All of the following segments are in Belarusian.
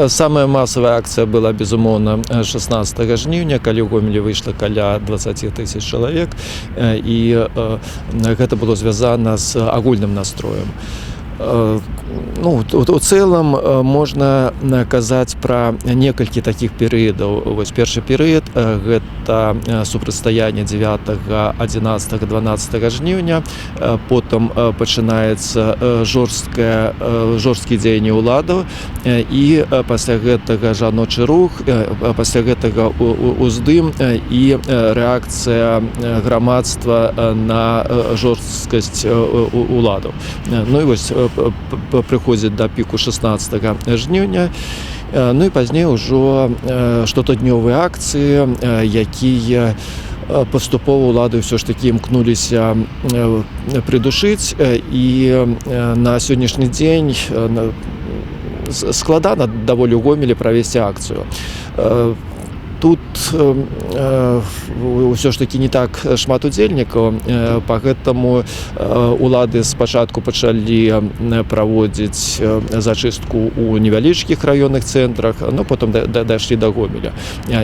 Самая масавая акцыя была, безумоўна, 16 жніўня, калі ў Гомелі выйшла каля 20 тысяч чалавек, і гэта было звязана з агульным настроем. Ну, у цэлым можна казаць пра некалькі такіх перыядаў. Вось першы перыяд — гэта супрацьстаянне 9, 11, 12 жніўня, потым пачынаецца жорсткія дзеянні ўладаў, і пасля гэтага жаночы рух, пасля гэтага уздым і рэакцыя грамадства на жорсткасць уладаў. Ну і вось прыходзіць да піку 16 жніўня. Ну і пазней ўжо штотыднёвыя акцыі, якія паступова ўлады ўсё ж такі імкнуліся прыдушыць, і на сённяшні дзень складана даволі ў Гомелі правесці акцыю. Тут ўсё ж такі не так шмат удзельнікаў, поэтому улады спачатку пачалі праводзіць зачыстку ў невялічкіх раённых цэнтрах, но потым дайшлі да Гомеля.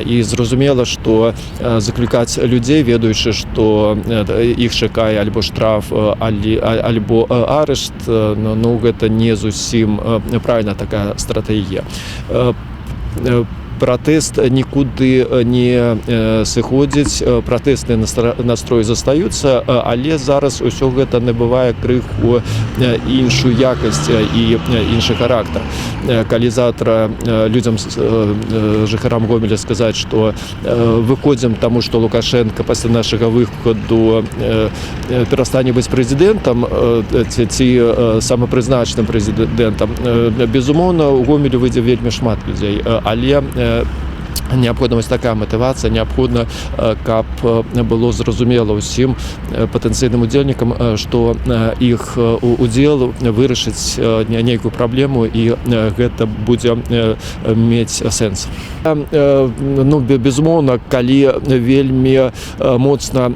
І зразумела, што заклікаць людзей, ведаючы, што іх чакае альбо штраф, альбо арышт, ну, гэта не зусім правільна такая стратэгія. Пратэст нікуды не сыходзіць, пратэстныя настроі застаюцца, але зараз усё гэта набывае крыху іншую якасць і іншы характар. Калі завтра людзям, жыхарам Гомеля сказаць, што выходзім, таму што Лукашэнка пасля нашага выходу перастане быць прэзідэнтам ці самапрызначаным прэзідэнтам, безумоўна, у Гомелю выйдзе вельмі шмат людзей, але неабходна вось такая матывацыя, неабходна, каб было зразумела ўсім патэнцыйным удзельнікам, што іх удзел вырашыць нейкую праблему і гэта будзе мець сэнс. Ну, безумоўна, калі вельмі моцна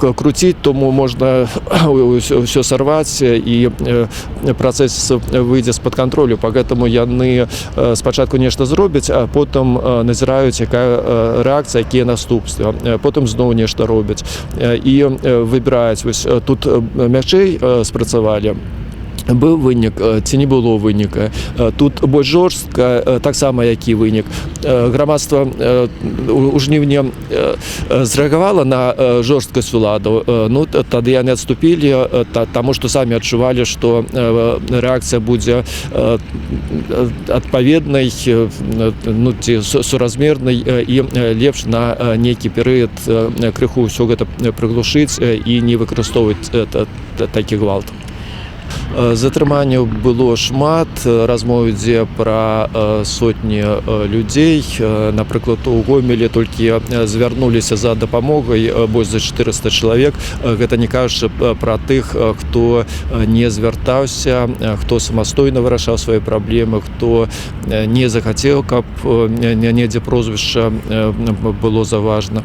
круціць, то можна ўсё сарваць, і працэс выйдзе з-пад кантролю. Поэтому яны спачатку нешта зробяць, а потым назіраюць, якая рэакцыя, якія наступствы, потым зноў нешта робяць і выбіраюць: вось тут мягчэй спрацавалі, быў вынік ці не было выніка, тут больш жорстка, таксама які вынік, грамадства у жніўні зрэагавала на жорсткасць уладаў, ну тады яны адступілі, таму што самі адчувалі, што рэакцыя будзе адпаведнай, ну, ці суразмернай, і лепш на нейкі перыяд крыху ўсё гэта прыглушыць і не выкарыстоўваць такі гвалт. Затрыманняў было шмат, размоў ідзе пра сотні людзей. Напрыклад, у Гомелі толькі звярнуліся за дапамогай больш за 400 чалавек. Гэта не кажучы пра тых, хто не звяртаўся, хто самастойна вырашаў свае праблемы, хто не захацеў, каб недзе прозвішча было заўважна.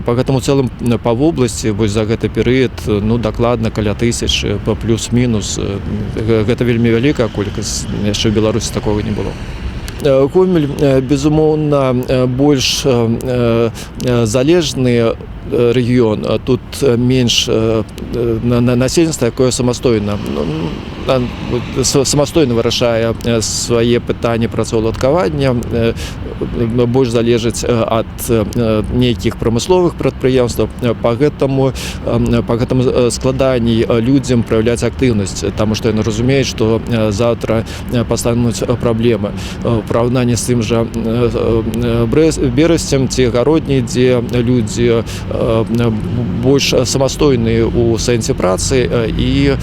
Поэтому цэлым па вобласці вось за гэты перыяд, ну, дакладна каля тысячы па плюс-мінус. Гэта вельмі вялікая колькасць, яшчэ ў Беларусі такого не было. Гомель, безумоўна, больш залежны рэгіён. Тут менш насельніцтва, якое самастойна, ну, самастойна вырашае свае пытанні працаўладкавання, больш залежыць ад нейкіх прамысловых прадпрыемстваў, поэтому складаней людзям праяўляць актыўнасць, таму што яны разумеюць, што заўтра пастануць праблемы, у параўнанні з тым жа Берасцем ці Гародняй, дзе людзі больш самастойныя ў сэнсе працы і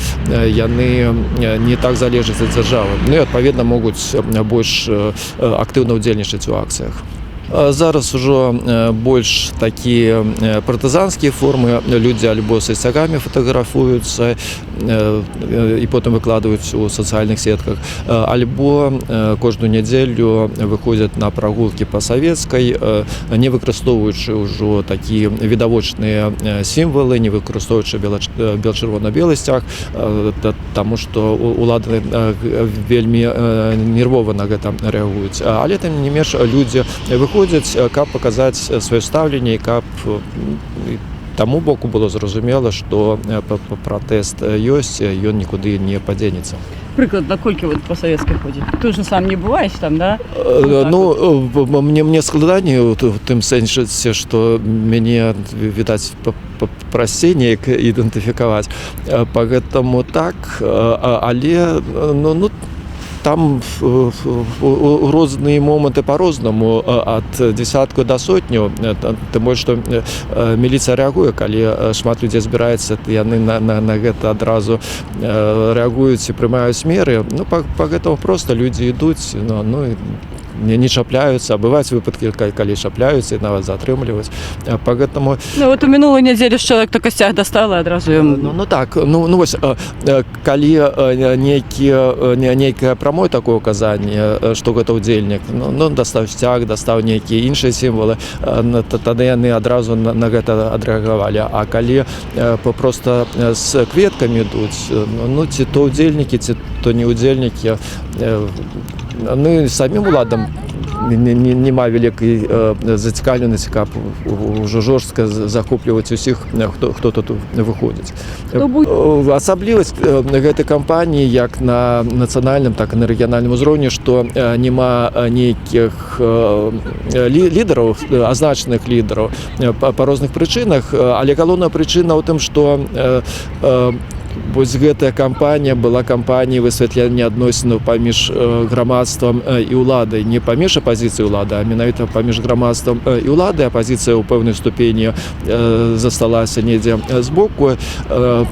яны не так залежаць ад дзяржавы, ну і адпаведна могуць больш актыўна ўдзельнічаць у акцыях. Зараз ужо больш такія партызанскія формы: людзі альбо са сцягамі фатаграфуюцца і потым выкладваюць у сацыяльных сетках, альбо кожную нядзелю выходзяць на прагулкі па Савецкай, не выкарыстоўваючы ўжо такія відавочныя сімвалы, не выкарыстоўваючы бел-чырвона-белы сцяг, таму што улады вельмі нервова на гэта рэагуюць. Але тым не менш людзі выходзяць, каб паказаць сваё стаўленне і каб і таму боку было зразумела, што пратэст ёсць, ён нікуды не падзенецца. Прыкладна колькі вот па Савецкай ходзіць? Ты ж сам не бываеш там, да? Так. Ну, мне складаней у тым сэнсе, што мяне, відаць, прасцей неяк ідэнтыфікаваць. Поэтому так, але ну, там у розныя моманты по-рознаму, ад десятку до сотню, тым больш што міліцыя рэагуе, калі шмат людзей збіраецца, яны на гэта адразу рэагуюць і прымаюць меры. Ну, па гэтаму просто людзі ідуць, ну і не чапляюцца, а бываюць выпадкі, калі чапляюцца і нават затрымліваюць. Поэтому Ну вот у мінулую нядзелю ж чалавек только сцяг дастала, адразу ён. Ну так, ну вось, калі нейкае прамое такое указанне, што гэта ўдзельнік, ну, дастаў сцяг, дастаў нейкія іншыя сімвалы, тады яны адразу на гэта адрэагавалі. А калі просто з кветкамі ідуць, ну, ці то ўдзельнікі, ці то не ўдзельнікі, ну і самім уладам няма вялікай зацікаўленасці, каб ўжо жорстка захопліваць усіх, хто тут выходзіць. Асаблівасць гэтай кампаніі як на нацыянальным, так і на рэгіянальным узроўні, што няма нейкіх лідараў, азначаных лідараў па розных прычынах, але галоўная прычына ў тым, што вось гэтая кампанія была кампаніяй высвятлення адносінаў паміж грамадствам і ўладай, не паміж апазіцыяй улады, а менавіта паміж грамадствам і ўладай. Апазіцыя ў пэўнай ступені засталася недзе збоку.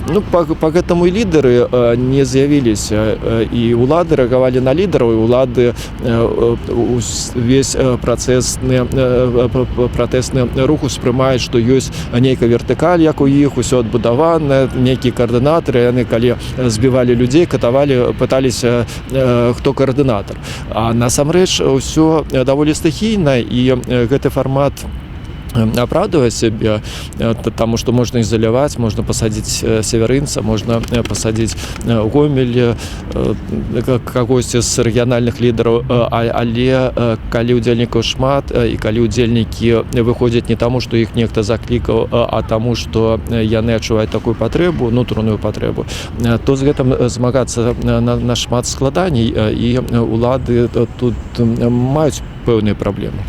Ну, па гэтаму і лідары не з'явіліся, і ўлады рэагавалі на лідараў, і ўлады увесь працэсны пратэсны рух успрымаюць, што ёсць нейкая вертыкаль, як у іх усё адбудавана, нейкія каардынатары. Яны калі збівалі людзей, катавалі, пыталіся, хто каардынатар. А насамрэч ўсё даволі стыхійна, і гэты фармат апраўдвае сябе, таму што можна ізаляваць, можна пасадзіць Севярынца, можна пасадзіць Гомель кагосьці з рэгіянальных лідараў, але калі ўдзельнікаў шмат і калі ўдзельнікі выходзяць не таму, што іх нехта заклікаў, а таму, што яны адчуваюць такую патрэбу, унутраную патрэбу, то з гэтым змагацца нашмат складаней, і улады тут маюць пэўныя праблемы.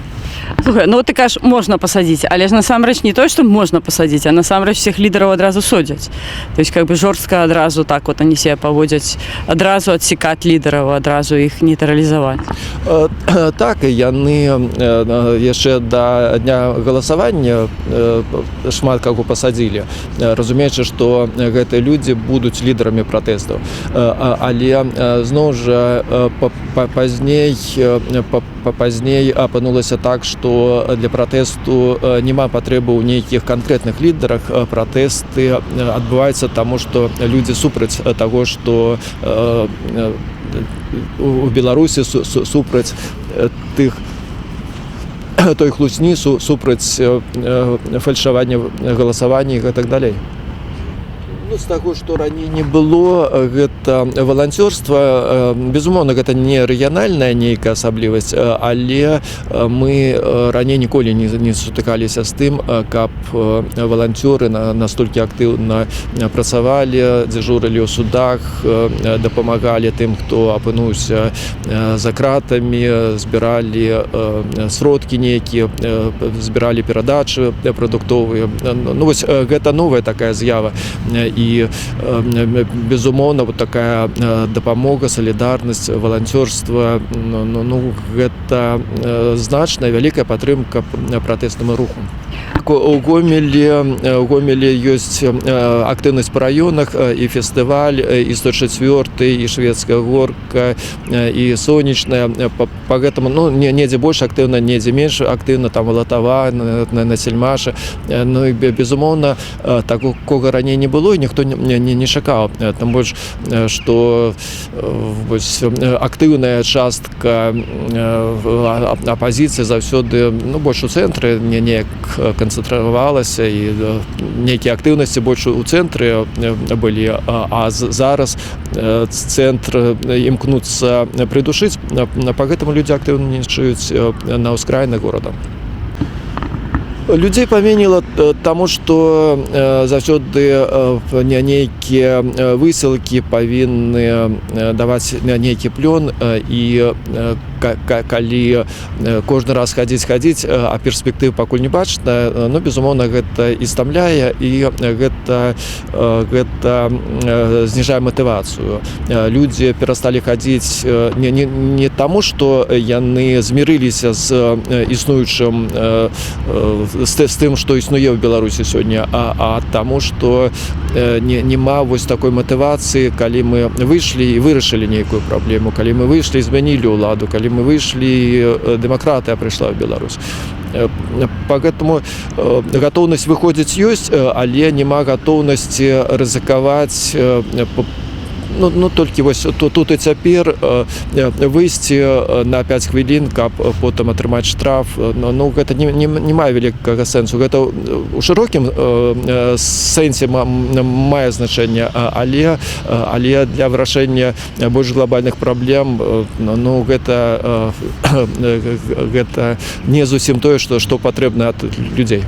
Слухай, ну вот ты кажаш, можна пасадзіць, але ж насамрэч не то, што можна пасадзіць, а насамрэч всех лідараў адразу судзяць. То есть как бы жорстка адразу так вот они себя паводзяць, адразу адсекаць лідараў, адразу іх нейтралізаваць. Так, яны яшчэ да дня галасавання шмат каго пасадзілі, разумеючы, што гэтыя людзі будуць лідарамі пратэстаў. Але зноў жа пазней апынулася так, што для пратэсту няма патрэбы ў нейкіх канкрэтных лідарах. Пратэсты адбываюцца таму, што людзі супраць таго, што у Беларусі, супраць тых той хлусні, супраць фальшавання галасавання і так далей. Ну, з таго, што раней не было, гэта валанцёрства. Безумоўна, гэта не рэгіянальная нейкая асаблівасць, але мы раней ніколі не сутыкаліся з тым, каб валанцёры настолькі актыўна працавалі, дзяжурылі ў судах, дапамагалі тым, хто апынуўся за кратамі, збіралі сродкі нейкія, збіралі перадачы прадуктовыя. Ну, вось, гэта новая такая з'ява. І безумоўна, вот такая дапамога, салідарнасць, валанцёрства, ну, гэта значная, вялікая падтрымка пратэснаму руху. У Гомелі ёсць актыўнасць па раёнах, і фестываль, і 104, і Шведская горка, і Сонечная. По гэтаму, ну, не недзе больш актыўна, недзе менш актыўна, там Латава, на Сельмаша. Ну і безумоўна, такога раней не было і ніхто не чакаў, там больш што вось актыўная частка апазіцыі заўсёды, ну, больш у цэнтры не неяк канцэнтравалася, і нейкія актыўнасці больш у цэнтры былі, а зараз цэнтр імкнуцца прыдушыць, па гэтаму людзі актыўнічаюць на ўскраінах горада. Людзей паменела, таму што заўсёды не нейкія высілкі павінны даваць нейкі плён, і калі кожны раз хадзіць, хадзіць, а перспектыў пакуль не бачна, ну, безумоўна, гэта і стамляе, і гэта зніжае матывацыю. Людзі перасталі хадзіць не таму, што яны змірыліся з існуючым, з тым, што існуе ў Беларусі сёння, а таму, што няма вось такой матывацыі, калі мы выйшлі і вырашылі нейкую праблему, калі мы выйшлі, змянілі ўладу, калі мы выйшлі, дэмакратыя прыйшла ў Беларусь. По гэтаму гатоўнасць выходзіць ёсць, але няма гатоўнасці рызыкаваць, ну, толькі вось тут і цяпер выйсці на 5 хвілін, каб потым атрымаць штраф, ну, гэта не мае вялікага сэнсу. Гэта у шырокім сэнсе мае значэнне, але для вырашэння больш глобальных праблем, ну, гэта не зусім тое, што патрэбна ад людзей.